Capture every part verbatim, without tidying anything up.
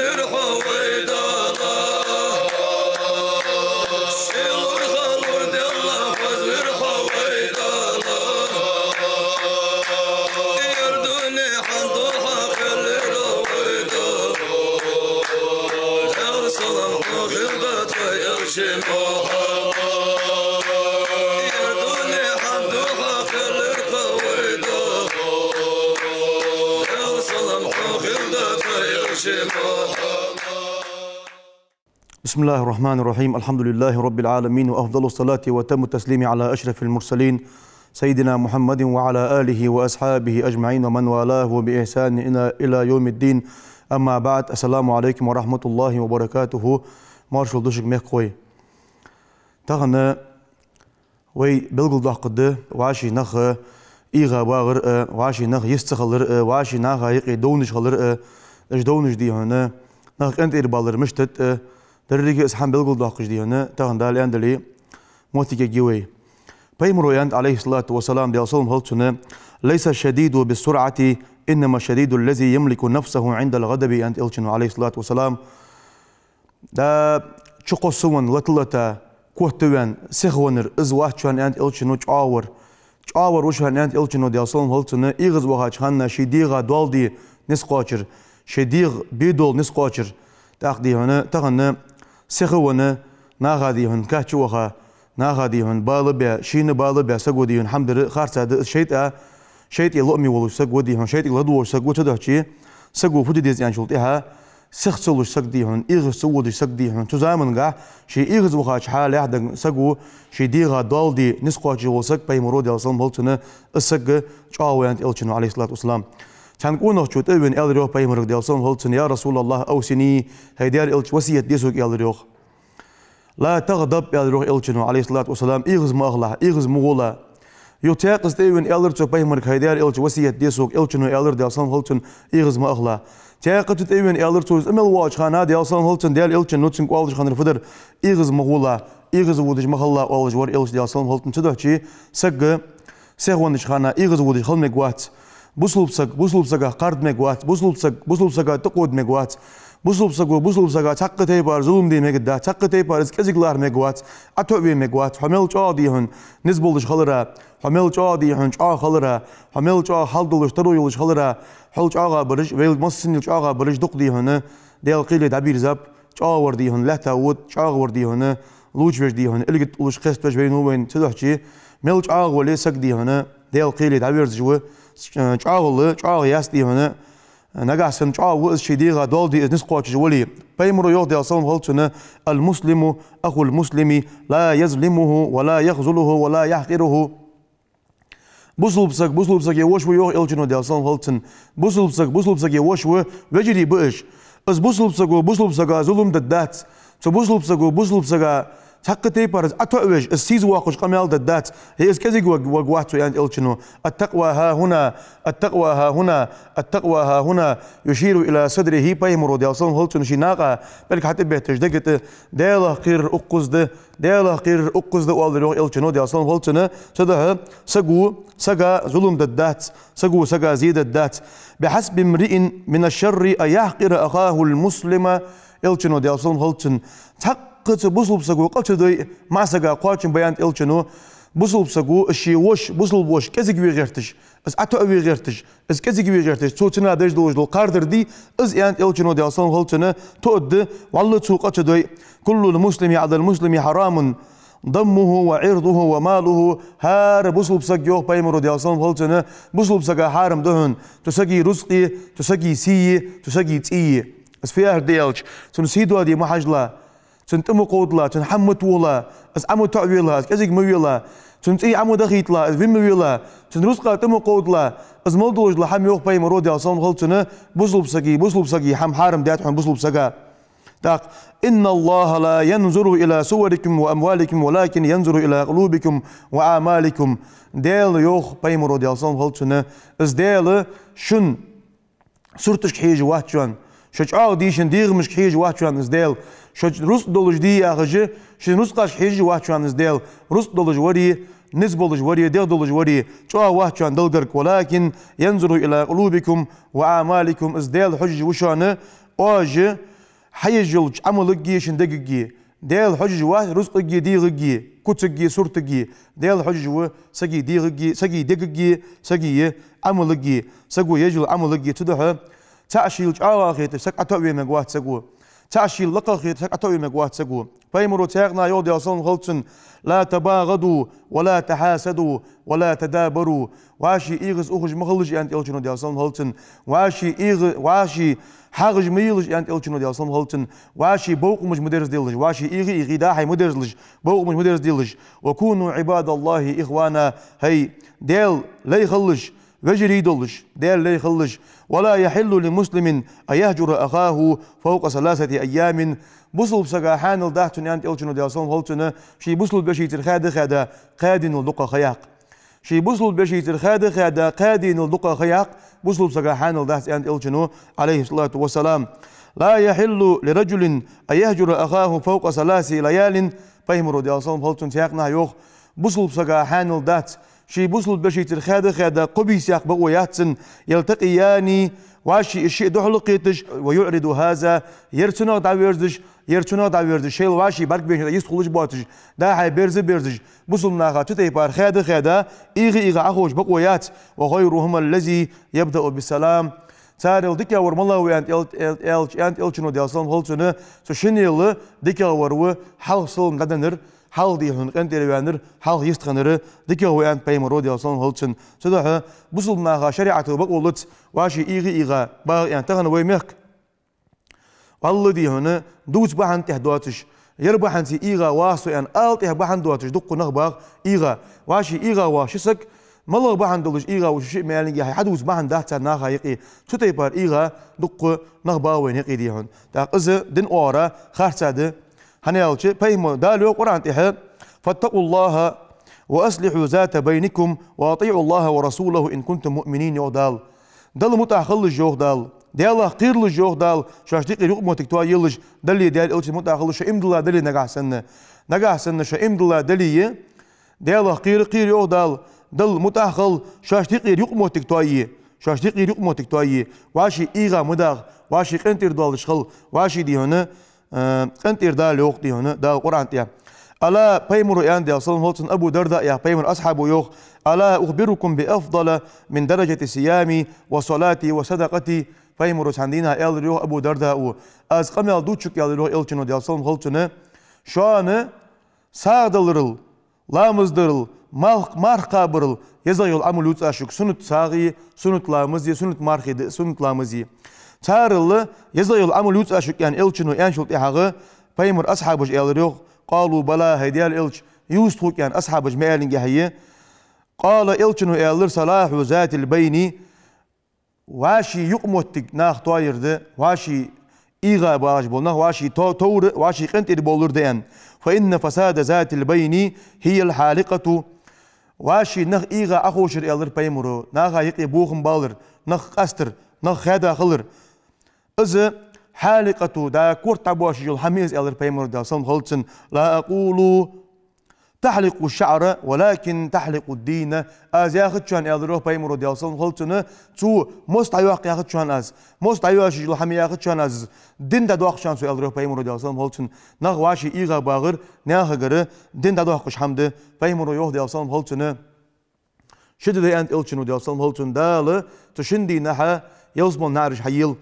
Хьо вай Дала, сийлахь, лур, Даьла, хоза вир хьо вай Дала. Ер дунен хьан духьа кхеллира вай Дала. Даьла салам хьона хилда тха элча Мухьаммад. Ер дунен хьан духьа кхеллира вай Дала. Даьла салам хьона хилда тха элча Мухьаммад. بسم الله الرحمن الرحيم. الحمد لله رب العالمين، وأفضل الصلاة وأتم التسليم على أشرف المرسلين سيدنا محمد وعلى آله وأصحابه أجمعين ومن والاه بإحسان إلى، إلى يوم الدين. أما بعد. السلام عليكم ورحمة الله وبركاته. Маршал да шуга, мехкахой. Тахан вай белгалдоаккхаргда вӀаший нах эгӀа багӀар а, вӀаший нах йист ца хилар а, вӀаший наха юкъе довнаш хилар а, уж довнаш, дий хьона, нах къинтӀера балар мишта да а, деррига а из хӀама белгалдоаккхаш, дий хьона, тахан Дала аьнна дале, моттиг ергья вай. Пайхамаро аьннад, Ӏалайхи ссалату вассалам, Даьла салам хилда цунна: «ليس الشديد بالصرعة، إنما الشديد الذي يملك نفسه عند الغضب», аьннад элчано, Ӏалайхи ссалату вассалам. Да, чукхоссавенна, лата-лата, котвенна, сихвеннар из вац шоана, аьннад элчано, чӀоагӀвар. ЧӀоагӀвар ва шоана, аьннад элчано, Даьла салам хилда цунна, эгӀазвахача хана ший дегӀа доал де низ кхоачар, ший дегӀа бедоал низ кхоачар. ТӀаккха, дий хьона, тахан сихвенна, наха, дий хьона, кач а ваха, наха, дий хьона, бала баь, шийна бала баь саго, дий хьона, хӀама дар харцахьа да из шайтӀа, шайтӀа лоаме волаш саг ва, дий хьона, шайтӀага ладувгӀаш саг ва, цудухьа саго фу де деза аьнначул тӀехьа, сих ца луш саг, дий хьона, эгӀаз ца водаш саг, дий хьона, цу замангахь, ший эгӀазвахача хьалехь да саго, ший дегӀа доал де низ кхоачаш вола саг, пайхамаро, Даьла салам хилда цунна, из саг чӀоагӀа ва, аьннад элчано, Ӏалайхи ссалату вассалам. Цхьан къонахчо тӀавена аьлар йоах пайхамарга, Даьла салам хилда цунна: «يا رسول الله، أوصني, хӀай Даьла элча, васкет де сога», аьлар йоах. «لا تغضب», аьлар йоах элчано, Ӏалайхи ссалату вассалам, эгӀаз ма ахалахь, эгӀаз ма гӀолахь. Юха цхьаькхаза тӀавена аьлар цо пайхамарга: «ХӀай Даьла элча, васкет де сога», элчано аьлар, Даьла салам хилда цунна, эгӀаз ма ахалахь. Цхьаькхаза тӀавена аьлар цо, из мел воагӀача хана, Даьла салам хилда цунна, Даьла элчано цунга оалаш хиннар фу дар: «ЭгӀаз ма гӀолахь, эгӀаз водаш ма хилалахь», оалаш вар элча, Даьла салам хилда цунна. Цудухьа саг сихвеннача хана эгӀаз водаш хила мегаш вац. Бусалба саг бусалба сагах кхарда мегаш вац. Бусалба саг бусалба сага тӀакхода мегаш вац. Бусалба саго бусалба сага цхьаккха тайпара зулам де мегаргдац, цхьаккха тайпара из кӀезига лархӀа мегаш вац, ӀотоӀаве мегаш вац. Хьо мел чӀоагӀа, дий хьона, низ болаш хилара, хьо мел чӀоагӀа, дий хьона, чӀоагӀа хилара, хьо мел чӀоагӀа хьал долаш, таро йолаш хилара, хьол чӀоагӀа бараш, вайл массанел чӀоагӀа бараш дукха, дий хьона, Даьла кхеле дӀабирзаб. ЧӀоагӀвар, дий хьона, лаьтта вода, чӀоагӀвар, дий хьона, лувчавеш, дий хьона, илгат уллаш кхеставеш вайна ва вайна. Цудухьа мел чӀоагӀа вале саг, дий хьона, Даьла кхеле дӀаверзаш ва. ЧӀоагӀал чӀоагӀа яц, дий хьона, нагахьа санна чӀоагӀа ва из, ший дегӀа доал де из низ кхоачаш вале. Пайхамаро йоах, Даьла салам хилда цунна: «المسلم أخو المسلم، لا يظلمه ولا يخذله ولا يحقره». Бусалба саг бусалба сага воша ва, йоах элчано, Даьла салам хилда цунна. Бусалба саг бусалба сага воша ва, вежарий ба уж. Из бусалба саго бусалба сага зулам дергдац. Цу бусалба саго бусалба сага цхьаккха тайпара из ӀотоӀавеш, из сийсаза воаккхаш къамаьл дергдац. ХӀаьта из кӀезига ваг-, варгвац цо, аьннад элчано. «التقوى هنا، التقوى هنا، التقوى هاهنا», يشير إلى صدره. Пайхамаро, Даьла салам хилда цунна, ший накъа пӀелг хьатӀабетташ дега тӀа: «Даьлах кхерар укхаза да, Даьлах кхерар укхаза да», оалар йоах элчано, Даьла салам хилда цунна. Цудухьа саго сага зулам дергдац, саго сага зе дергдац. «بحسب امرئ من الشر أن يحقر أخاه المسلم», элчано, Даьла салам хилда цунна. Цхьаккха цу бусалба саго къа ца дой, маӀа сага кхоачам ба, аьннад элчано. Бусалба саго из ший воша, бусалба воша кӀезига ве гӀерташ, из ӀотоӀаве гӀерташ, из кӀезига ве гӀерташ, цо цунна деш долаш дола кхардар дий из, аьннад элчано, Даьла салам хилда цунна, тоъаргда, вӀалла цо къа ца дой. «كل المسلم على المسلم حرام دمه وعرضه وماله». ХӀара бусалба саг, йоах пайхамаро, Даьла салам хилда цунна, бусалба сага хьарам да хьона цу сага рузкъеи, цу сага сийи, цу сага цӀийи. Из фу яхар да аьлча, цун сий доаде ма хьажалахь, цун тӀа ма кховдалахь, цун хӀама ма тохалахь, из Ӏо ма тоӀавелахь, из кӀезига ма велахь, цун цӀий Ӏо ма дахийталахь, из вима велахь, цун рузкъа тӀа ма кховдалахь. Из мел долаш дола хӀама, йоах пайхамаро, Даьла салам хилда цунна, бусалба сага, бусалба сага хӀама хьарам даьд хьона бусалба сага. ТӀаккха: «إن الله لا ينظر إلى صوركم وأموالكم ولكن ينظر إلى قلوبكم وأعمالكم». Даьла, йоах пайхамаро, Даьла салам хилда цунна, из Даьла шун сурташка хьежаш вац шоана, шо чӀоагӀа дийшача дегӀамашка хьежаш вац шоана из Даьла, шо рузкъа долаш дий яхаш, шун рузкъашка хьежаш вац шоана из Даьла. Рузкъа долаш варе, низ болаш варе, дегӀ долаш варе чӀоагӀа вац шоана Далла гарга. «ولكن ينظر إلى قلوبكم وأعمالكم». Из Даьла хьожаш ва шоана Ӏоажа хьаеш йолча Ӏамалгеи шун дегагеи. Даьла хьожаш вац рузкъагеи дегӀагеи, куцагеи суртагеи. Даьла хьожаш ва сага дегӀагеи, сага дегагеи, сага Ӏамалгеи, саго еш йола Ӏамалгеи. Цудухьа цхьа шийла чӀоагӀа хеташ саг Ӏотоаве мегаш вац саго. Цхьа шийла лакхагӀа хеташ саг Ӏотоаве мегаш вац саго. Пайхамаро цхьаькха а йоах, Даьла салам хилда цунна: «لا تباغضوا ولا تحاسدوا ولا تدابروا». ВӀаший эгӀаза ухаш ма хилалаш, аьннад Элчано, Даьла салам хилда цунна. ВӀаший эгӀа-, вӀаший хьагӀаш ма елаш, аьннад Элчано, Даьла салам хилда цунна. ВӀаший бовкъамаш ма дерзаделаш, вӀаший эгӀа-эгӀа, дӀа-хьа ма дерзалаш, бовкъамаш ма дерзаделаш. «وكونوا عباد الله إخوانا». ХӀай, Даьла лай хилалаш, вежарий долаш, Даьла лай хилалаш. «ولا يحل لمسلم أن يهجر أخاه فوق ثلاثة أيام». Бусалба сага хьаьнал дац цунна, аьннад Элчано, Даьла салам хилда цунна, ший бусалба вешийцара хаьда-хаьда кхаь денал дукха ха яккха. Ший бусалба вешийцара хаьда-хаьда кхаь денал дукха ха яккха бусалба сага хьаьнал дац, аьннад Элчано, Ӏалайхи ссалату вассалам. «لا يحل لرجل أن يهجر أخاه فوق ثلاث ليال». Пайхамаро, Даьла салам хилда цунна, цхьаькха а йоах, бусалба сага хьаьнал дац ший бусалба вешийцара хаьда-хаьда кхо бийса яккха бокъо яц цунна. «يلتقيان», вӀаший уж шиъ духьалкхеташ, «ويعرض هذا», ер цунах дӀаверзаш, ер цунах дӀаверзаш, шоайла вӀаший бӀаргабайча тӀа йистхулаш боацаш, дӀа-хьа берза-берзаш, бусалба наха цу тайпара хаьда-хаьда, эгӀа-эгӀа Ӏоховшаш бокъо яц. «وخيرهما الذي يبدأ بالسلام». Царел дикагӀвар малагӀа ва, аьннад Эл-, Эл-, Эл-, аьннад Элчано, Даьла салам хилда цунна, цу шиннел дикагӀвар ва хьалха салам дӀаденнар, хьалха, дий хьона, къинтӀера ваьннар, хьалха йистхиннар дикагӀа ва, аьннад Пайхамаро, Даьла салам хилда цунна. Цудухьа бусалба наха шариӀато бокъо луц вӀаший эгӀа-эгӀа багӀа, аьнна, тахан вай мехка валла, дий хьона, дувца бахьан тӀехь доацаш, ер бахьанца эгӀа вац со, аьнна, ала тӀехь бахьан доацаш дуккха нах багӀа эгӀа. ВӀаший эгӀа вац ши саг, малагӀа бахьан долаш эгӀа ва ши шиъ, маьлингехьа хьадувца бахьан дац цар наха юкъе. Цу тайпара эгӀа дуккха нах багӀа вайна юкъе, дий хьона. ТӀаккха из дина оагӀора харцахьа да. ХӀана аьлча, Пайхамаро, Дала йоах Къуръан тӀа: «فاتقوا الله وأصلحوا ذات بينكم وأطيعوا الله ورسوله إن كنتم مؤمنين», йоах Дала. Далла мутӀахьа хилалаш, йоах Дала. Даьлах кхералаш, йоах Дала, шоашта юкъера юкъмоттиг тоаелаш, Даллеи Даьла Элчаннеи мутӀахьа хилалаш, шо иман дилла дале нагахьа санна. Нагахьа санна шо иман дилла дале, Даьлах кхера, кхера, йоах Дала, Далла мутӀахьа хила, шоашта юкъера юкъмоттиг тоае, шоашта юкъера юкъмоттиг тоае, вӀаший эгӀа ма дагӀа, вӀаший къинтӀера доалаш хила, вӀаший, дий хьона, э, къинтӀера дала, йоах, дий хьона, Дала Къуръан тӀа. «ألا», Пайхамаро аьннад, Даьла салам хилда цунна, Абу Дарда яха Пайхамара асхьабо йоах: «ألا أخبركم بأفضل من درجة الصيام والصلاة والصدقة». Пайхамаро цхьан дийнахьа аьлар, йоах, Абу Дардао: «Аз къамаьл дувций шуга, аьлар, йоах, Элчано, Даьла салам хилда цунна, шоана сагӀа даларал, ламаз дарал, малх-, марха кхабарал езагӀа йола Ӏамал ювц аз шуга, суннат сагӀеи, суннат ламазеи, суннат мархеи д-, суннат ламазеи. Царел езагӀа йола Ӏамал ювц аз шуга», аьнна, Элчано аьнначул тӀехьагӀа Пайхамара асхьабаша аьлар, йоах: «قالوا بلى», хӀай Даьла Элча, ювц тхога, аьнна, асхьабаша ма аьллинге хьае. «قال», Элчано аьлар: «صلاح ذات البين». ВӀаший юкъмоттиг наха тоаяр да, вӀаший эгӀа багӀаш бола нах, вӀаший то-, товр, вӀаший къинтӀера бовлар да, аьнна. «فإن فساد ذات البين هي الحالقة». ВӀаший нах эгӀа Ӏоховшар, аьлар Пайхамаро, наха юкъе бохам балар, нах къастар, нах хаьда хилар. Из хьаликъату, да, корта дӀабоашаш йола хӀама я из, аьлар Пайхамаро, Даьла салам хилда цунна. «لا أقول تحلق الشعر ولكن تحلق الدين». Аз яхача хана, аьлар, йоах, Пайхамаро, Даьла салам хилда цунна, цо мос дӀайоаккх яхача хана аз, мос дӀайоашаш йола хӀама яхача хана аз, дин дӀадоаккх шоана цо, аьлар, йоах, Пайхамаро, Даьла салам хилда цунна. Нах вӀаший эгӀа багӀар наьхагара дин дӀадоаккхаш хӀама да. Пайхамаро йоах, Даьла салам хилда цунна, ши ди да, аьннад Элчано, Даьла салам хилда цунна, Дала цу шин дийнахьа ялсмала наӀараш хьаелл,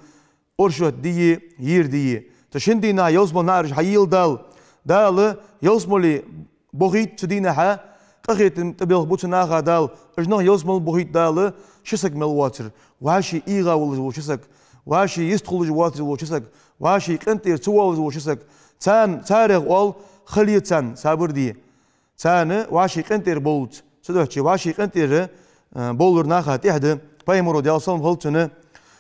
оршот дийи, ер дийи. Цу шин дийнахьа ялсмала наӀараш хьаелл Дала. Дала ялсмале бохийт цу дийнахьа, къахетам тӀабелх бу цу наха Дала. Уж нах ялсмале бохийт Дала ши саг мел воацар: вӀаший эгӀа волаш вола ши саг, вӀаший йистхулаш воацаш вола ши саг, вӀаший къинтӀера ца воалаш вола ши саг. Царна, царех оал: хила е царна, сабар де. Царна вӀаший къинтӀера бовлац. Цудухьа вӀаший къинтӀера, э, бовлар наха тӀехь да. Пайхамаро, Даьла салам хилда цунна,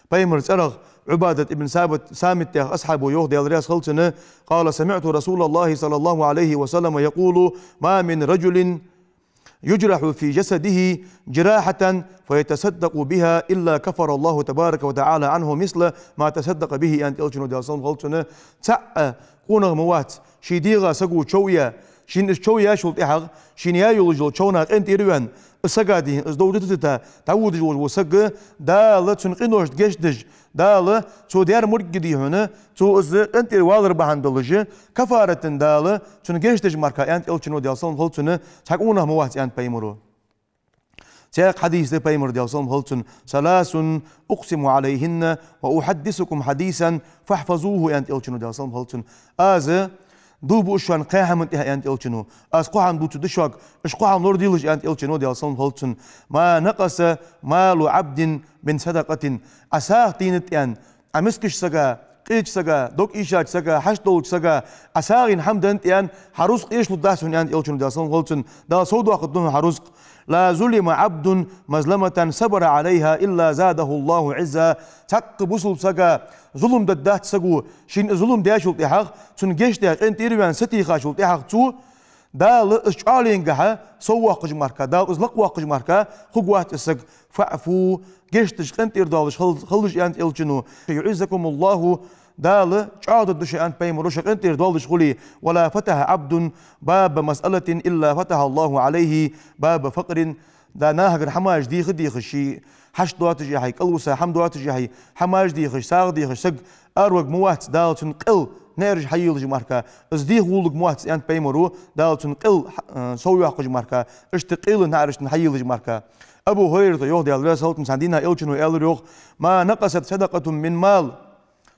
Пайхамара цӀерагӀа Ӏубадат ибн Сабит, Самит яха асхьабо йоах, Даьла раьза хилда цунна: «قال: سمعت رسول الله صلى الله عليه وسلم يقول: ما من رجل يجرح في جسده جراحة فيتصدق بها إلا كفر الله تبارك وتعالى عنه مثل ما تصدق به», аьннад Элчано, Даьла салам хилда цунна. ЦаӀ къонах ма вац, ший дегӀа саго чов яь, Шийна из чов яьчул тӀехьагӀа, шийна яь йолаш йолча човна къинтӀера ваьнна, из сага дийна, из дов дита-дита, дӀаводаш волаш вола саг, Дала цун къиношта гешт деш, Дала цо даьр мургга дий хьона, цо из къинтӀера валар бахьан долаш, каффарат Дала цунна гешт деш мара, аьннад Элчано, Даьла салам хилда цунна, цхьа къонах ма вац, аьннад Пайхамаро. Цхьаькха хьадис да Пайхамара, Даьла салам хилда цунна: «ثلاث أقسم عليهن وأحدثكم حديثا فاحفظوه», аьннад Элчано, Даьла салам хилда цунна. Аз дув буъ шоана кхаь хӀаман тӀа, аьннад Элчано. Аз кхо хӀама дувцаргда шуга, уж кхо хӀама лорадийлаш, аьннад Элчано, Даьла салам хилда цунна. «ما نقص مال عبد من صدقة». Ӏа сагӀа дийнад аьнна, Ӏа мискача сага, къеча сага, дог ийшача сага, хьашт долча сага Ӏа сагӀийна хӀама денад аьнна, хьа рузкъ эшалургдац хьона, аьннад Элчано, Даьла салам хилда цунна, Дала совдоаккхаргда хьона хьа рузкъ. «لا ظلم عبد مظلمة صبر عليها إلا زاده الله عزا». Цхьаккха бусалба сага зулам дергдац саго, шийна зулам даьчул тӀехьагӀа, цунна гешт даь къинтӀера ваьнна сатийхачул тӀехьагӀа цо, Дала из чӀоагӀленгахьа соввоаккхаш мара, Дала из лакхвоаккхаш мара хургвац из саг. «فاعفوا», гешт деш, къинтӀера доалаш хил-, хилалаш, аьннад Элчано. «يعزكم الله», Дала чӀоагӀдергда шо, аьннад Пайхамаро, шо къинтӀера доалаш хуле. «ولا فتح عبد باب مسألة إلا فتح الله عليه باب فقر». Да, нахагара хӀамаш деха-деха, ший хьашт доацаш яхье, кӀалвиса хӀама доацаш яхье, хӀамаш деха, сагӀа деха саг араварг ма вац, Дала цун къел наӀараш хьайийлаш мара, из деха воалларг ма вац, аьннад Пайхамаро, Дала цун къел, э, совйоаккхаш мара, иштта къелан наӀараш цунна хьайийлаш мара. Абу Хурайрата йоах, Даьла раьза хилда цунна, цхьан дийнахьа Элчано аьлар йоах: «ما نقصت صدقة من مال».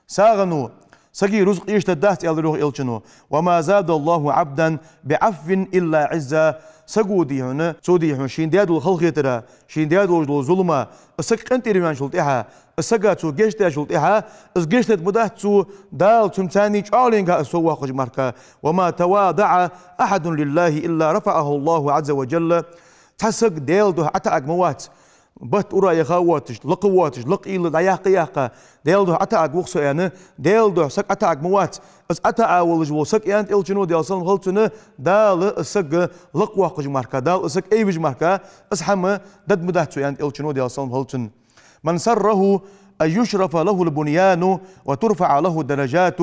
СагӀано сага рузкъ эшадергдац, аьлар йоах Элчано. «وما زاد الله عبدا بعفو إلا عزا». Саго дий хьона, цо дий хьона, шийна даь дола халахетар, шийна даь долаш дола зулам, из саг къинтӀера ваьнначул тӀехьагӀа, из сага цо гешт даьчул тӀехьагӀа, из гешт дергда ма дац цо, Дала цунна царний чӀоагӀленгахьа из соввоаккхаш мара. «وما تواضع أحد لله إلا رفعه الله عز وجل». Цхьа саг Даьла духьа ӀотаӀарг ма вац, бат ура яха а воацаш, лакха а воацаш, лакха уйла дӀаяккха а яьккха, Даьла духьа ӀотаӀарг ва-кх со аьнна, Даьла духьа саг ӀотаӀарг ма вац. Из ӀотаӀа волаш вола саг, аьннад Элчано, Даьла салам хилда цунна, Дала из саг лакхвоаккхаш мара, Дала из саг айвеш мара, из хӀама дергда ма дац цо, аьннад Элчано, Даьла салам хилда цунна. «من سره أن يشرف له البنيان وترفع له الدرجات».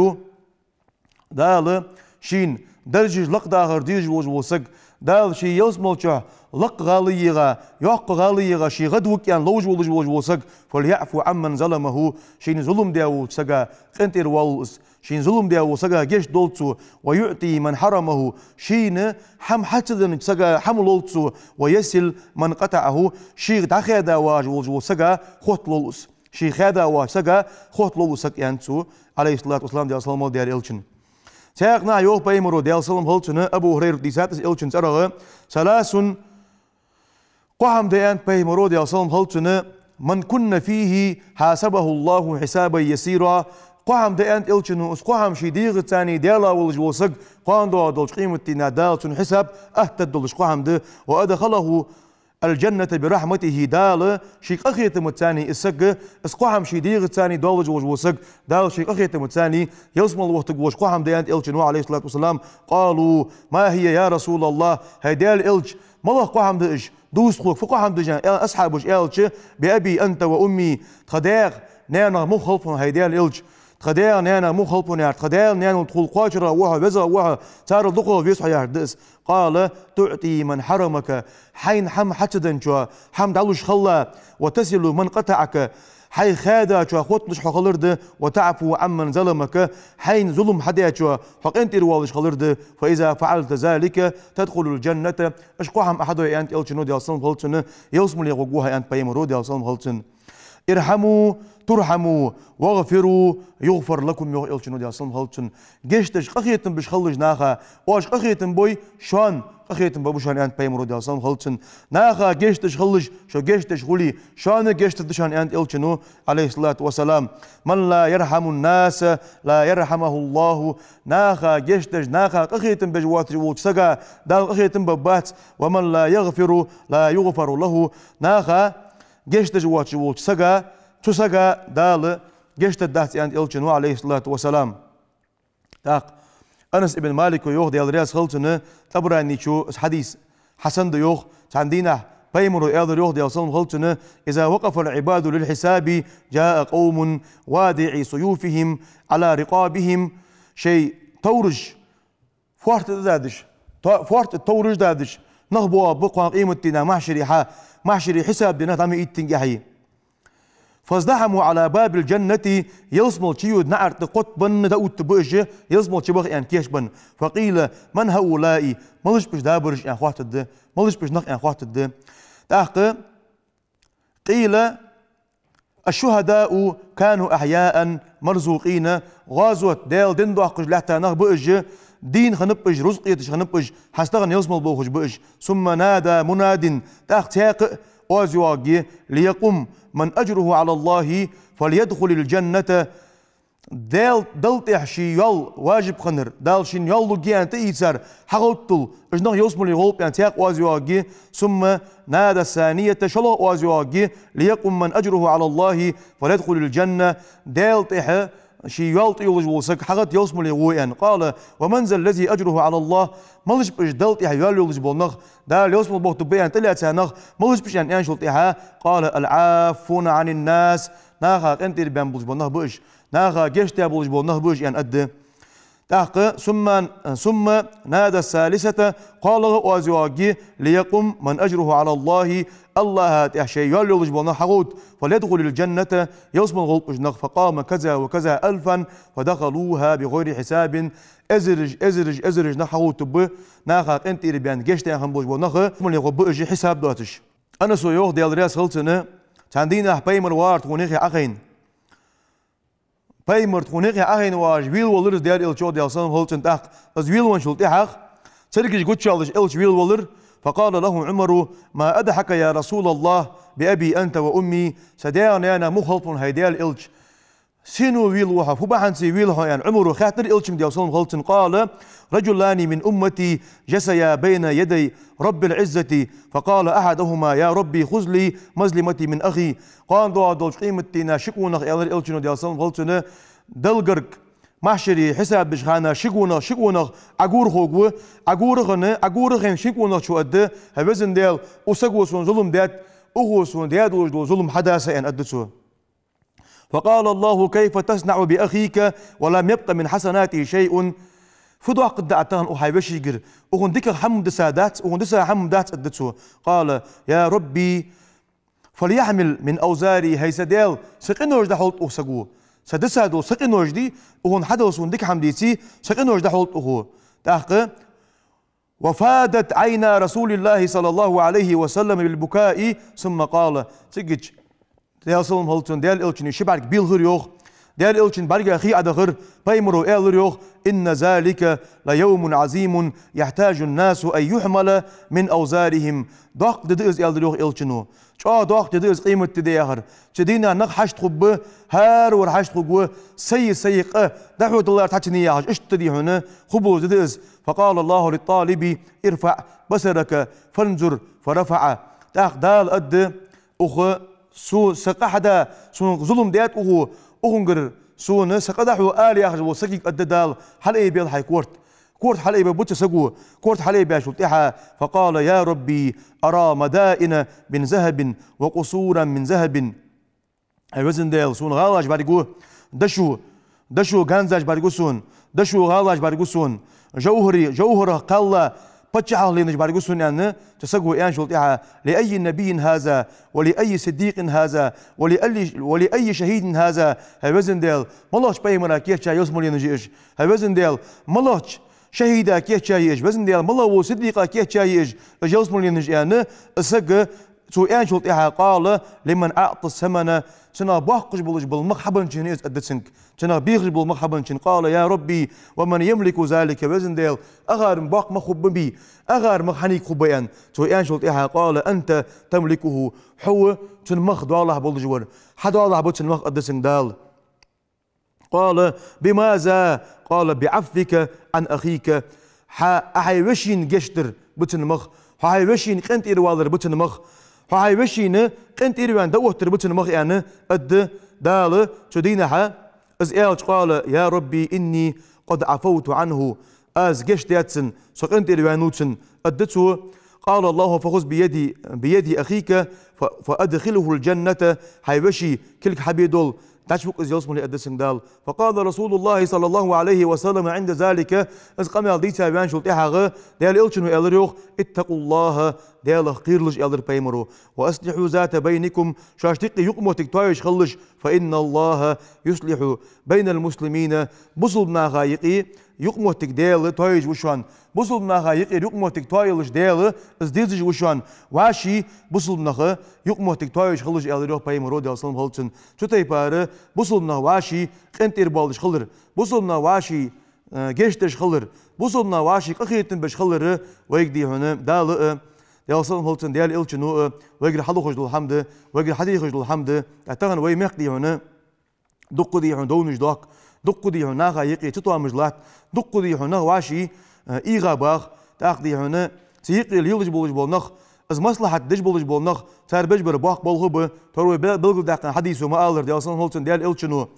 Дала шийна даржаш лакхдахар дезаш волаш вола саг, Дала ший ялсмалчухь лакха гӀала йийгӀа, йоккха гӀала йийгӀа, ший гӀадвуг аьнна ловш волаш волаш вола саг, «فليعف عمن ظلمه», шийна зулам даь волча сага къинтӀера воалл из, шийна зулам даь волча сага гешт долда цо, «ويعطي من حرمه», шийна хӀама хьа ца деннача сага хӀама лолда цо, «ويصل من قطعه», шийх дӀахаьда вагӀаш волаш волча сага хотта лолл из. Шийх хаьда вагӀача сага хотта лолл из саг, аьннад цо, Ӏалайхи ссалату вассалам, Даьла салам хилда цунна. Цхьаькха наха йоах Пайхамаро, Даьла салам хилда цунна, Абу Хурайрата дийцад из Элчан цӀерагӀа: «ثلاث», кхо хӀама да, аьннад Пайхамаро, Даьла салам хилда цунна, «من كن فيه حاسبه الله حسابا يسيرا». Кхо хӀама да, аьннад Элчано, из кхо хӀама ший дегӀаца царний Даьла волаш вола саг, кхоана доагӀа долча къематдийнахьа Дала цун хьисап атта дергдолаш кхо хӀама да. «وأدخله الجنة برحمته», Дала ший къахетамца царний из саг, из кхо хӀама ший дегӀаца царний доаллаш волаш вола саг, Дала ший къахетамца царний ялсмала вохийтаргволаш кхо хӀама да, аьннад Элчано, Ӏалайхи ссалату вассалам. «قالوا: ما هي يا رسول الله؟» ХӀай Даьла Элча, малагӀа кхо хӀама да уж? Дувца тхога, фу кхо хӀама да уж, аьнна, асхьабаша аьлча: «بأبي أنت وأمي», тха даьх, наьнах мух хилба хьона, хӀай Даьла Элча. Тха даьх, наьнах мух хилба хьона яхар, тха даьл-наьнал тхол кхоачара ва хьо, веза ва хьо, царел дукхагӀа веза хьо яхар да из. «قال: تعطي من حرمك», хьайна хӀама хьа ца денначоа, хӀама дӀалуш хилале, «وتصل من قطعك», хьайх хаьдачоа хотталуш хьо хилар да, «وتعفو عمن ظلمك», хьайна зулам хьадаьчоа хьо къинтӀера воаллаш хилар да. «فإذا فعلت ذلك تدخل الجنة». Уж кхо хӀама Ӏа хьадой, аьннад Элчано, Даьла салам хилда цунна, ялсмале гӀоргва хьо, аьннад Пайхамаро, Даьла салам хилда цунна. «ارحموا ترحموا واغفروا يغفر لكم», йоах Элчано, Даьла салам хилда цунна. Гешт деш, къахетам беш хилалаш наха, оаш къахетам бой, шоана къахетам бергба шоана, аьннад Пайхамаро, Даьла салам хилда цунна. Наха гешт деш хилалаш, шо гешт деш хуле, шоана гешт дергда шоана, аьннад Элчано, Ӏалайхи ссалату вассалам. «من لا يرحم الناس لا يرحمه الله». Наха гешт деш, наха къахетам беш воацаш волча сага Дала къахетам бергбац. «ومن لا يغفر لا يغفر له». Наха гешт деш воацаш волча сага, цу сага Дала гешт дергдац, аьннад Элчано, Ӏалайхи ссалату вассалам. ТӀаккха Анас ибн Малика йоах, Даьла раьза хилда цунна, ТӀабараничо из хьадис хьасан да йоах, цхьан дийнахьа Пайхамаро аьлар йоах, Даьла салам хилда цунна: «إذا وقف العباد للحساب جاء قوم واضعي سيوفهم على رقابهم». Шоай товраш фоарта тӀададеш, то-, фоарт товраш дадаш, нах боагӀаргба кхоана къематдийнахьа, махьшаре хьа-, махьшаре хьисап дийнахьа дӀа ма иттинге хьай. فازدحموا على باب الجنة, ялсмала чуйода наӀар тӀа кхоттабенна дӀаоттаргба уж, ялсмала чубаха аьнна кийчбенна. فقيل: من هؤلاء؟ Малаш ба уж дабараш аьнна хоаттаргда, малаш ба уж нах аьнна хоаттаргда. ТӀаккха قيل: الشهداء كانوا أحياء مرزوقين, гӀазот, Даьла дин доаккхаш лаьтта нах ба уж, дийна хиннаб уж, рузкъ эташ хиннаб уж, хьастагӀа ялсмала бовхаш ба уж. ثم نادى مناد, тӀаккха цхьаькха а оаз йоагӀаргья: ليقم من أجره على الله فليدخل الجنة. Даьла, Далла тӀехьа ший йоал важиб хиннар, Дала шийна йоал лургья аьнна тӀаийцар хьагӀовттадолаш, уж нах ялсмале гӀолба аьнна цхьаькха оаз йоагӀаргья. ثم نادى الثانية, шоллагӀа оаз йоагӀаргья: ليقم من أجره على الله فليدخل الجنة. Даьла тӀехьа ший йоал тӀайолаш вола саг хьагӀатта ялсмале гӀо аьнна. قال: ومن ذا الذي أجره على الله؟ Малаш ба уж Далла тӀехьа йоал йолаш бола нах, Дала ялсмале бохийтаргба аьнна тӀалаьца нах, малаш ба уж аьнна аьнначул тӀехьа, قال: العافون عن الناس, наха къинтӀера баьнна болаш бола нах ба уж, наха гешт даь болаш бола нах ба уж аьнна аргда. ТӀаккха ثم، ثم نادى الثالثة, кхоалагӀа оаз йоагӀаргья: ليقم من أجره على الله, АллахӀа тӀехьа ший йоал йолаш бола нах хьагӀовтта, فليدخل الجنة, ялсмале гӀолба уж нах. فقام كذا وكذا ألفا فدخلوها بغير حساب. Эзараш, эзараш, эзараш нах хьагӀовттаргба, наха къинтӀера баьнна гешт даь хинна болаш бола нах, ялсмале гӀоргба уж хьисап доацаш. Анаса йоах, Даьла раьза хилва цунна, цхьан дийнахьа пайхамар вагӀар тхона юххе Ӏохайна. Пайхамар тхона юххе Ӏохайна вагӀаш велавелар из Даьла элча, Даьла салам хилда цунна тӀаккха. Из велавенначул тӀехьагӀа цергаш гучаяьлча элча велавелар. فقال له عمر: ما أضحكك يا رسول الله بأبي أنت وأمي؟ Са даьх-наьнах мух хилда хьона, хӀай Даьла элча. Сенах велаву хьо, фу бахьанца велаву хьо аьнна, Ӏумара хаьттар элчанга, Даьла салам хилда цунна. قال: رجلان من أمتي جثيا بين يدي رب العزة، فقال أحدهما: يا رب خذ لي مظلمتي من أخي. Кхоана доагӀаш долча къематдийнахьа ши къонах, аьлар элчано, Даьла салам хилда цунна, Далла гарга, махьшаре хьисап деча хана ши къонах, ши къонах Ӏогора хургва, Ӏогора хинна, Ӏогора хинна шин къонахчо аргда: хӀай Везан Даьла, укх саго сона зулам даьд, укхо сона даь долаш дола зулам хьада са, аьнна аргда цо. فقال الله: كيف تصنع بأخيك ولم يبق من حسناته شيء؟ Фу доаккхаргда Ӏа тахан укх хьай вешийгара? Укхун диках хӀама дисса дац, укхун дисса хӀама дац, аргда цо. قال: يا رب فليحمل من أوزاري. ХӀай са Даьла, са къинош дӀахьулда укх саго. Са дисса дола са къинош дий, укхун хьадала сона дика хӀама деций, са къинош дӀахьулда укхо. ТӀаккха وفاضت عينا رسول الله صلى الله عليه وسلم بالبكاء ثم قال. Цигача, Даьла салам хилда цунна, Даьла элчан ши бӀарг белхар йоах. Даьла элчан бӀарга хий Ӏодахар, пайхамара аьлар йоах: إن ذلك ليوم عظيم يحتاج الناس أن يحمل من أوزارهم. Доккха ди да из, аьлар йоах элчано. ЧӀоагӀа доккха ди да из къематди да яхар. Цу дийнахьа нах хьашт хургба, хӀаравар хьашт хургва, сай, сай къа дӀахьо далар цхьацца яхаш, иштта дий хьона, хургболаш ди да из. فقال الله للطالب: ارفع بصرك فانظر، فرفع. ТӀаккха Дала аргда укх, со, са къа хьада, сона зулам даьд укхо, укхунгара сона са къа дӀахьо ала яхаш волча сагага аргда Дала: хьалаайбел хьай корта. Корта хьалаайбергба цу саго, корта хьалаайбечул тӀехьагӀа: فقال: يا رب أرى مدائن من ذهب وقصورا من ذهب. ХӀай Везан Даьла, сона гӀалаш бӀаргагу, дошо, дошо ганзаш бӀаргагу сона, дошо гӀалаш бӀаргагу сона, жовхӀари-, жовхӀарах кхелла паччахьалкхенаш бӀаргагу сона, аьнна, цу саго аьнначул тӀехьагӀа: لأي نبي هذا ولأي صديق هذا ولأي، ولأي شهيد هذا؟ ХӀай Везан Даьла, малагӀча пайхамара кийчъяь ялсмаленаш я уж? ХӀай Везан Даьла, малагӀча шахӀида кийчъяь я уж? Везан Даьла, малагӀа вола сиддикъа кийчъяь я уж, уж ялсмаленаш, аьнна, из саг цо аьнначул тӀехьагӀа: قال: لمن أعطى الثمن. Цунах боаккхаш болаш бола мах хьабенначоа я из, аргда цунга. Цунах бехаш бола мах хьабенначоа. قال: يا رب ومن يملك ذلك؟ Везан Даьла, акхар боккха мах фу ба бий, акхар мах хьанга хургба, аьнна, цо аьнначул тӀехьагӀа: قال: أنت تملكه. Хьо ва цун мах доалахьа болаш вар. Хьа доалахьа ба цун мах, аргда цунга Дала. قال: بماذا؟ قال: بعفوك عن أخيك. Хьа, Ӏа хьай вешийна гешт дар ба цун мах, хьо хьай вешийна къинтӀера валар ба цун мах, хьо хьай вешийна къинтӀера ваьнна дӀаоттар ба цун мах, аьнна, аргда Дала цу дийнахьа. Из аьлча: قال: يا رب إني قد عفوت عنه. Аз гешт даьд цунна, со къинтӀера ваьннав цунна, аргда цо. قال الله: فخذ بيد، بيد أخيك ف-، فأدخله الجنة. Хьай веший кулг хьабе дола, ДӀачувуг из ялсмале, аьннад цунга Дала. فقال رسول الله صلى الله عليه وسلم عند ذلك, из къамаьл дийца ваьнначул тӀехьагӀа Даьла Элчано аьлар йоах: اتقوا الله, Даьлах кхералаш, аьлар пайхамаро. وأصلحوا ذات بينكم, шоашта юкъе юкъамоттиг тоаеш хилалаш. فإن الله يصلح بين المسلمين, бусалба наха юкъе юкъамоттиг Даьла тоаеш ва шоана. Бусалба наха юкъера юкъамоттиг тоаялаш Даьла, из дезаш ва шоана. ВӀаший бусалба наха юкъамоттиг тоаеш хилалаш, аьлар йоах пайхамаро, Даьла салам хилда цунна. Цу тайпара бусалба нах вӀаший къинтӀера боалаш хилар, бусалба нах вӀаший, э, гешт деш хилар, бусалба нах вӀаший къахетам беш хилар вайга, дий хьона, Дала а, Даьла салам хилда цунна, Даьла Элчано а вайгара хьалохаш дола хӀама да, вайгара хьадехаш дола хӀама да. ТӀаккха тахан вай мехка, дий хьона, дукха, дий хьона, довнаш доахк, дукха, дий хьона, наха юкъе цатоамаш латт, дукха, дий хьона, нах вӀаший, э, эгӀа бах, тӀаккха, дий хьона, цу юкъе лелаш болаш бола нах, из маслахьат деш болаш бола нах, цар беш бар боккха болх ба. Тхьовра вай бе-, белгалдаьккхача хьадисо ма аллара, Даьла салам хилда цунна, Даьла Элчано: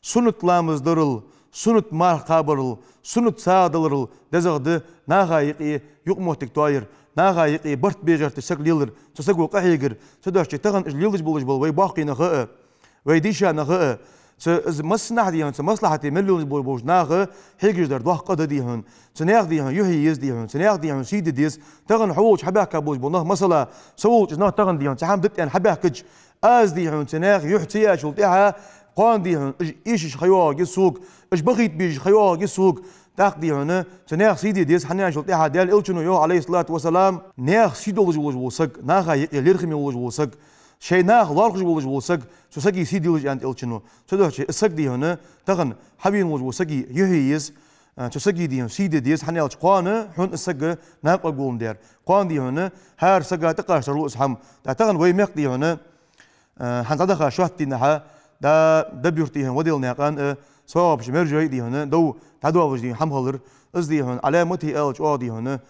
суннат ламаз дарал, суннат марха кхабарал, суннат сагӀа даларал дезагӀа да наха юкъе юкъамоттиг тоаяр, наха юкъе барт бе гӀерташ саг лелар, цу саго къахьегар. Цудухьа тахан уж лелаш болаш бола вай боккхий нах а, вай дийша нах а, цу, из массанахьа, дий хьона, цу маслахьате мел лелаш болаш болча наха хьегаш дар доккха къа да, дий хьона. Цу наьха, дий хьона, юхь е еза, дий хьона, цу наьха, дий хьона, сий де деза. Тахан хьо волча хьабаьхка болаш бола нах, масала, со волча из нах тахан, дий хьона, цхьа хӀама дита аьнна хьабаьхкача, аз, дий хьона, цу наьха юхь ца яьчул тӀехьагӀа, кхоана, дий хьона, уж эшаш ха йоагӀаргья сога, уж бахийта безаш ха йоагӀаргья сога. ТӀаккха, дий хьона, цу наьха сий де деза, хӀана аьлча, тӀехьа Даьла Элчано йоах, Ӏалайхи ссалату вассалам, наьха сий долаш волаш вола саг, наха юкъе лерхӀаме волаш вола саг, шоай наха лоархӀаш волаш вола саг, цу сага сий делаш, аьннад Элчано. Цудухьа из саг, дий хьона, тахан хьавена волаш вола сага юхь е еза, а, цу сага, дий хьона, сий де деза, хӀана аьлча кхоана хьона из саг накъа гулам дер. Кхоана, дий хьона, хӀара сага тӀакхача тарлу из хӀама. ТӀаккха тахан вай мехка, дий хьона, а, хӀанз дӀадаха шоатта дийнахьа, да, Даб-Юрта, дий хьона, Ваделнаькъан, а, СовгӀапаш Мержой, дий хьона, дов дӀадоалаш, дий хьона, хӀама хилар. Из, дий хьона, Ӏаламате аьлча оаха, дий хьона,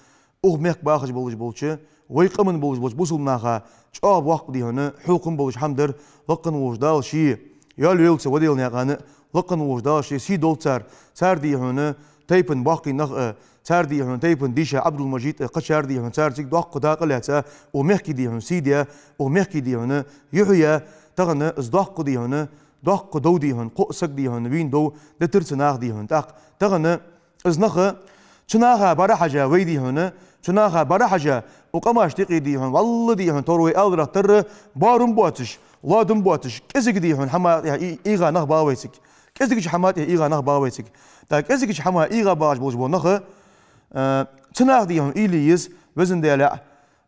укх мехка бахаш болаш болча, вай къаман болаш болча бусалба наха чӀоагӀа боккха, дий хьона, хьукам болаш хӀама дар. Лакха волча Дала ший йоал йойла цу Ваделнаькъана, лакха волча Дала ший сий долда цар, цар, дий хьона, тайпан боккхий нах а, цар, дий хьона, тайпан дийша Ӏабдул-Мажид а, кхычар, дий хьона, цар цига доккха дакъа лаьца, укх мехка, дий хьона, сий даь, укх мехка, дий хьона, юхь яь, тахан из доккха, дий хьона, доккха дов, дий хьона, кхо саг, дий хьона, вийна дов дитар цу наха, дий хьона. ТӀаккха тахан из нах, цу наха бӀарахьежа вай, дий хьона, цу наха бӀарахьежа, укх къамашта юкъе, дий хьона, валлахӀи, дий хьона, тхьовра вай аьлар тара, боарам боацаш, лоадам боацаш, кӀезига, дий хьона, хӀаман тӀа и-, эгӀа нах ба вай цига. КӀезигача хӀаман тӀа эгӀа нах ба вай цига. ТӀаккха кӀезигача хӀаман эгӀа багӀаш болаш бола нах, а, цу наха, дий хьона, уйла е еза, Везан Даьла,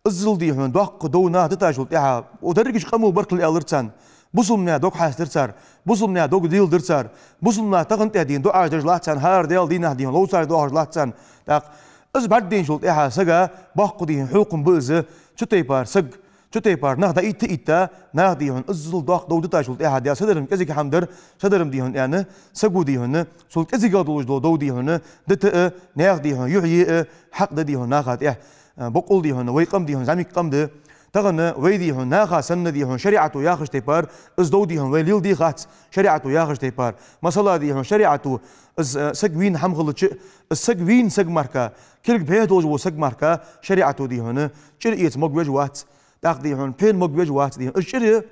иззал, дий хьона, доккха дов наха дитачул тӀехьагӀа, укх дерригача къамо баркал аьлар царна, бусалба наьха дог хьестар цар, бусалба наьха дог леладир цар, бусалба наха тахан тӀа, дий хьона, дуӀаш деш латт царна, хӀара Даьла дийнахьа, дий хьона, ловцаш доахаш латт царна. ТӀаккха из бӀаргадайначул тӀехьагӀа сага боккха, дий хьона, хьукам ба из, цу тайпара саг, цу тайпара нах дӀаитта а итта, наха, дий хьона, иззал доккха дов дитачул тӀехьагӀа, Даьла, са дар-м кӀезига хӀама дар, са дар-м, дий хьона, аьнна, саго, дий хьона, цул кӀезигагӀа долаш дола дов, дий хьона, дита а, наьха, дий хьона, юхь е а хьакъ да, дий хьона, наха тӀа. А, бокъонца, дий хьона, вай къам, дий хьона, зӀамига къам да. Тахан вай, дий хьона, наха санна, дий хьона, шариӀато яхача тайпара из дов, дий хьона, вай леладе хац, шариӀато яхача тайпара. Масала, дий хьона, шариӀато, из, а, саг вийна хӀама хилча, из саг вийна саг мара, кулг бӀеха долаш вола саг мара, шариӀато, дий хьона, чӀир эца могавеш вац, тӀаккха, дий хьона, пхьена могавеш вац, дий хьона. Из чӀир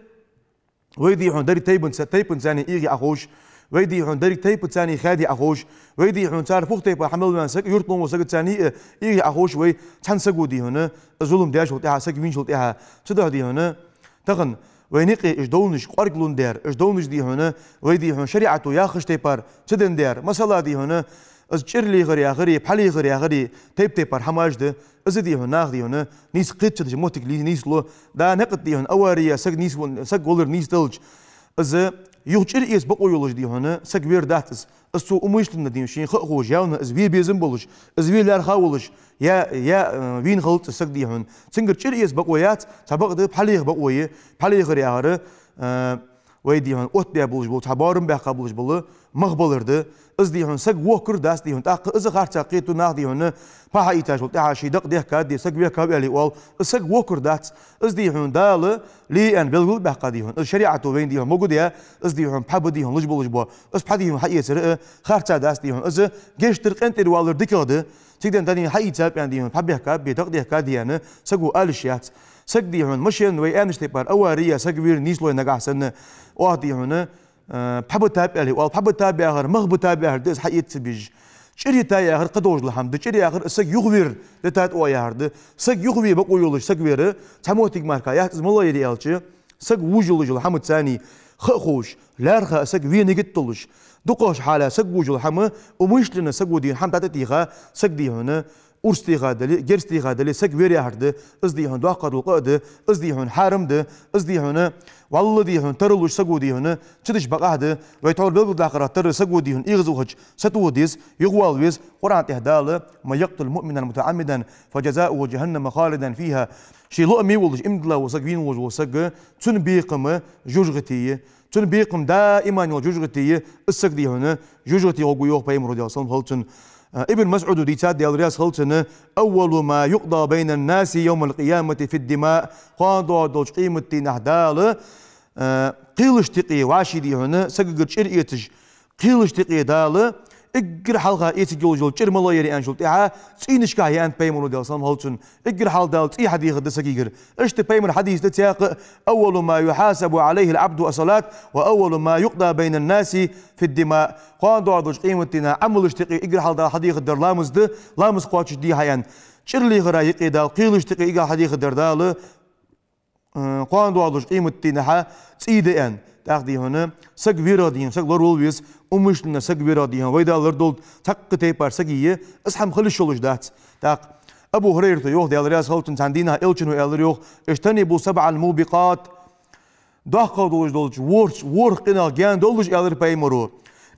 вай, дий хьона, деррига тайпанца, тайпанца царна эгӀе Ӏоховш, вай, дий хьона, деррига тайпанца царна хаьде Ӏоховш, вай, дий хьона, цар фух тайпа хьа мел ваьнна саг, юрталон вола саг царна а эгӀе Ӏоховш, вай цхьан саго, дий хьона, зулам даьчул тӀехьагӀа, саг вийначул тӀехьагӀа. Цудухьа, дий хьона, тахан вайна юкъе уж довнаш кӀоарга лун дер, уж довнаш, дий хьона, вай, дий хьона, шариӀато яхача тайпара ца даь дер. Масала, дий хьона, из чӀир лехар яхари, пхьа лехар яхари, тайп-тайпара хӀамаш да. Из, дий хьона, наха, дий хьона, нийса кхеташ моттиг ли-, нийслу. Да, наькъа тӀа, дий хьона, авария, саг нийса вал-, саг валар нийсделча, из юха чӀир эца бокъо йолаш, дий хьона, саг вер дац из. Из цо умышленно, дий хьона, шийна ха а ховш, явно из ве безам болаш, из ве лаьрхӀа волаш, я, я, э, вийна хилац из саг, дий хьона. Цунгара чӀир эца бокъо яц, цхьабакъда пхьа леха бокъо я, пхьа лехар яхар, э, вай, дий хьона, оттабаь болаш бола, цхьа боарам баьккха болаш бола мах балар да. Из, дий хьона, саг вохкар дац, дий хьона. ТӀаккха из харцахьа кхетаду наха, дий хьона, пхьа хьаийцачул тӀехьагӀа ший дакъа дехкадаь, саг вехкав аьле оал. Из саг вохкар дац. Из, дий хьона, Дала ле аьнна белгал а баьккха, дий хьона. Из шариӀато вайна, дий хьона, могадаь, из, дий хьона, пхьа ба, дий хьона, луш болаш бола. Из пхьа, дий хьона, хьаэцар а харцахьа дац, дий хьона. Из гешт дар къинтӀера валар дикагӀа да. Цига денз, дий хьона, хьаийцаб аьнна, дий хьона, пхьа бехкаб бе, дакъа дехкадаь аьнна, саго ала йиш яц. Саг, дий хьона, машен вай аьннача тайпара авария, саг вийр нийслой нагахьа санна, оаха, дий хьона, Э, пхьа битаб аьле оал, пхьа битаб яхар, мах битаб яхар да из, хьаэца ца безаш. ЧӀир йита яхар кхыдолча хӀама да, чӀир яхар саг юхавер, дита тӀа оал яхар да. Саг юхаве бокъо йолаш саг вер, цхьа моттиг мара яц из, малагӀа ер аьлча, саг вужалуш йола хӀама царна ха а ховш, лаьрхӀа саг ве нигат долаш, дукхагӀча хьала саг вужалуш йола хӀама, умышленно саго дийхьа хӀама дӀатӀатеха, саг дийхьа хӀана, урс теха дале, герз теха дале, саг вер яхар да, из дийхьа хӀана доккха дола къа да, из дийхьа хӀана хьарам да, из дийхьа хӀана, валлахӀи дийхьа хӀана, тара луш саго дийхьа хӀана, цу деш бакъахьа да, вай тхьовра белгалдаккхарах тара саго дийхьа хӀана, эгӀазвахача сатоха деза, юхавала веза, Къуръан тӀа дала: «من يقتل مؤمنا متعمدا فجزاؤه جهنم خالدا فيها». Ше лоаме волаш, иман дилла вола саг, вийна волаш вола саг, цун бекхам жожагӀате я. Цун бекхам даиман йола жожагӀате я, из саг дийхьа хӀана жожагӀате гӀоргва йоах пайхамара, Даьла салам хилда цунна. Э, Ибн МасӀуда дийцад, Даьла раьза хилва цунна: «أول ما يقضى بين الناس يوم القيامة في الدماء». Кхоана доагӀаш долча къематдийнахьа Дала, э, кхелашта юкъе вӀаший дийхьа хӀана сагагара чӀир эцаш, кхелашта юкъе Дала эггара хьалха эцаргйолаш йола чӀир малагӀа я аьнначул тӀехьагӀа, цӀийнашка я аьннад пайхамара, Даьла салам хилда цунна. Эггара хьалха Дала цӀий хьадехаргда сагагара. Иштта пайхамара хьадис да цхьаькха: «أول ما يحاسب عليه العبد الصلاة، وأول ما يقضى بين الناس في الدماء». Кхоана доагӀаш долча къематдийнахьа Ӏамалашта юкъе эггара хьалха Дала хьадехаргдар ламаз да, ламаз кхоачашде хьааьнна. ЧӀир лехара юкъе Дала кхелашта юкъе эггара хьалха хьадехаргдар Дала, э, кхоана доагӀаш долча къематдийнахьа цӀий да аьнна. ТӀаккха дийхьа хӀана саг верах дийхьа хӀана, саг лоравала веза, умышленно саг верах дийхьа хӀана, вай Дала лорадолда, цхьаккха тайпара саг ве, из хӀама хила йиш йолаш дац. ТӀаккха Абу ХӀурайрата йоах, Даьла раьза хилва цунна, цхьан дийнахьа Элчано аьлар йоах: «اجتنبوا السبع الموبقات». ДоккхагӀа долаш долча ворхӀ-, ворхӀ къинах гаьна довлалаш, аьлар пайхамара.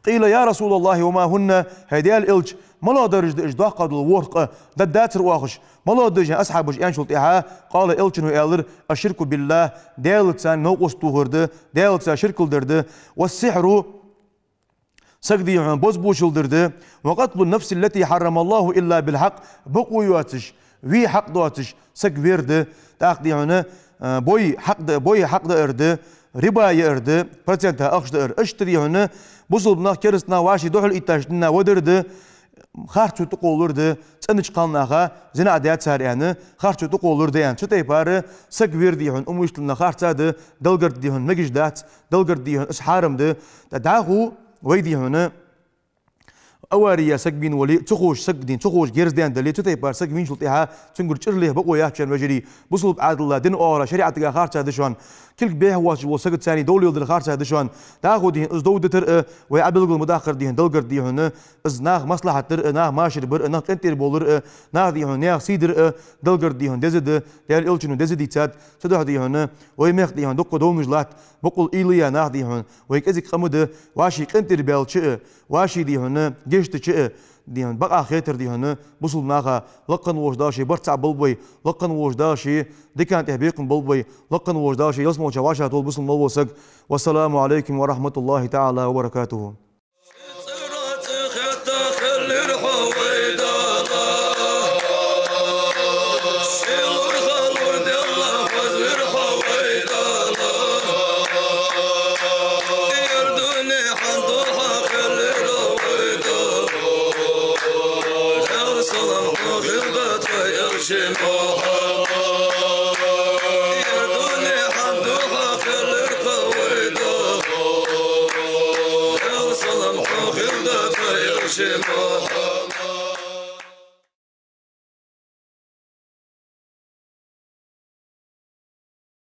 «قيل يا رسول الله وما هن؟» ХӀай Даьла Элча, малагӀдараш да уж доккхагӀа дола ворхӀ къа, дӀадацар оаха уж, малагӀа да уж, асхьабаша аьнначул тӀехьагӀа, قال, Элчано аьлар: «الشرك بالله», Даьлаца новкъост тохар да, Даьлаца ширк дар да, «والسحر», саг дийхьа хӀана бозбуунчал дар да, «وقتل النفس التي حرم الله إلا بالحق», бокъо йоацаш, ве хьакъ доацаш саг вер да, тӀаккха дийхьа хӀана, э, бой хьакъ да, бой хьакъ даар да, риба яар да, процентах ахча даар, иштта дийхьа хӀана бусалба нах, кераста нах вӀаший духьалъитташ дина вадар да, харцо тӀакхоллар да, цӀенача кхалнаха зина а даьд цар аьнна, харцо тӀакхоллар да аьнна. Цу тайпара саг вер дийхьа хӀана умышленно харц да, Далла гарга дийхьа хӀана мегаш дац, Далла гарга дийхьа хӀана из хьарам да. ТӀаккха дӀахо вай дийхьа хӀана авария саг вийна вале, ца ховш саг дийхьа хӀана, ца ховш герз даьнна дале, цу тайпара саг вийначул тӀехьагӀа цунгара чӀир леха бокъо яц, шоай вежарий, бусалба Ӏаьдала, дина оагӀора, шариӀатагара харц да шоана. Кулг бӀеха воацаш вола саг царна довла леладар харц да шоана. ДӀахо дийхьа хӀана из дов дитар а, вай Ӏобелгалбаккхар дийхьа хӀана, Далла гарга дийхьа хӀана, из наха маслахьат дар а, наха машар бар а, нах къинтӀера бовлар а, наха дийхьа хӀана, наьха сий дар а Далла гарга дийхьа хӀана деза да, Даьла Элчано деза дийцад. Цудухьа дийхьа хӀана вай мехка дийхьа хӀана дукха довнаш латт, боккъала уйла я наха дийхьа хӀана, вай кӀезига къам да, вӀаший къинтӀера баьлча а, вӀаший дийхьа хӀана гешт дича а, дийхьа хӀана бакъахьа хетар дийхьа хӀана бусалба наха. Лакха волча Дала ший барт цхьа болба вай, лакха волча Дала ший дикан тӀа бекхам болба вай, лакха волча Дала ший ялсмалча вӀашагӀтолба бусалба мел вола саг. والسلام عليكم ورحمة الله تعالى وبركاته.